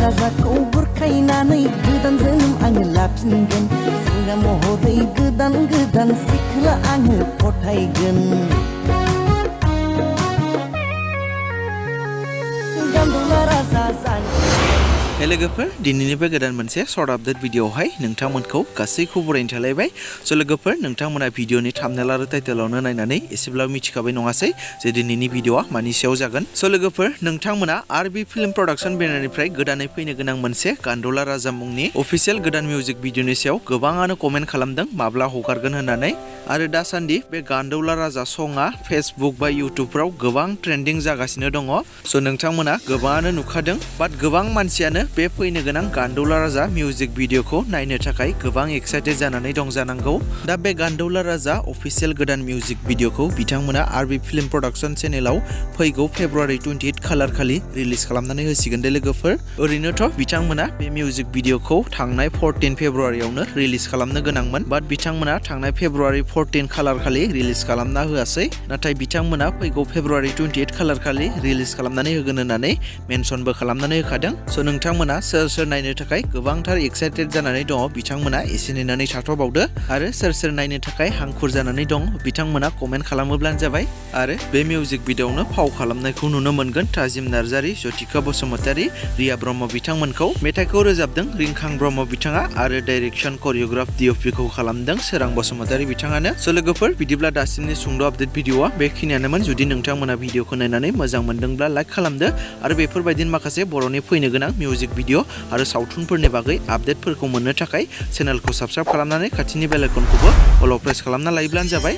राजाखौ बुरखायनानै गोदान जोनोम आङो लाफिनगोन सेंग्रा महरै गोदान गोदान सिख्ला आङो फथायगोन गान्दुला राजा जानो लोगोफोर दिनैनिफ्राय गोदान मोनसे सर्ट आपडेट भिडिअआवहाय नोंथांमोनखौ गासैखौ बरायनो थालायबाय लोगोफोर नोंथांमोना भिडिअनि थाम्बनेल आरो टाइटेलावनो नायनानै एसेब्लाबो मिथिखाबाय नङासै जे दिनैनि भिडिअआ मानि सायाव जागोन लोगोफोर नोंथांमोना आरबि फिल्म प्रडाक्शन बेनारनिफ्राय गोदानै फैनो गोनां मोनसे गान्दुला राजा मुंनि अफिसियेल गोदान मिउजिक भिडिअनि सायाव गोबाङानो कमेन्ट खालामदों माब्ला हगारगोन होननानै आरो दासान्दि बे गान्दुला राजा सङा फेसबुक बा इउटुबफ्राव गोबां ट्रेन्डिं जागासिनो दङ नोंथांमोना गोबाङानो नुखादों बाट गोबां मानसियानो बे फैनो गोनां गान्दुला राजा मिउजिक भिडिअखौ नायनो थाखाय गोबां एक्साइटेड जानानै दं जानांगौ दा बे गान्दुला राजा अफिसियेल गोदान मिउजिक भिडिअखौ बिथांमोना आरबि फिल्म प्रडाक्शन चेनेलाव फैगौ फेब्रुवारि 28 खालार खालि रिलिज खालामनानै होसिगोन दे लोगोफोर ओरैनोथ' बिथांमोना बे मिउजिक भिडिअखौ थांनाय 14 फेब्रुवारियावनो रिलिज खालामनो गोनांमोन बाट बिथांमोना थांनाय फेब्रुवारि 14 खालार खालि रिलिज खालामना होआसै नाथाय बिथांमोना फैगौ फेब्रुवारि 28 खालार खालि रिलिज खालामनानै होगोन होननानै मेनसनबो खालामनानै होखादों नोंथांमोना सोर सोर नायनो थाखाय गोबांथार एक्साइटेड जानानै दङ बिथांमोना एसे नेनानै थाथ'बावदो आरो सोर सोर नायनो थाखाय हांखुर जानानै दं बिथांमोना कमेन्ट खालामोब्लानो जाबाय आरो बे मिउजिक भिडिअआवनो फाव खालामनायखौ नुनो मोनगोन ताजिम नार्जारी ज्योतिका बसुमतारी रिया ब्रह्म बिथांमोनखौ मेथाइखौ रोजाबदों रिंखां ब्रह्म बिथाङा आरो डाइरेक्सन करियोग्राफ डिअपिखौ खालामदों सोरां बसुमतारी बिथाङानो लोगोफोर बिदिब्ला दासिमनि सुंद' आपडेट भिडिअआ बेखिनियानोमोन जुदि नोंथांमोना भिडिअखौ नायनानै मोजां मोनदोंब्ला लाइक खालामदो आरो बेफोरबायदिनो माखासे बर'नि फैनो गोनां मिउजिक भिडिअ आरो सावथुनफोरनि बागै आपडेटफोरखौ मोननो थाखाय चेनेलखौ साबस्क्राइब खालामनानै खाथिनि बेल आइकनखौबो अल प्रेस खालामना लायोब्लानो जाबाय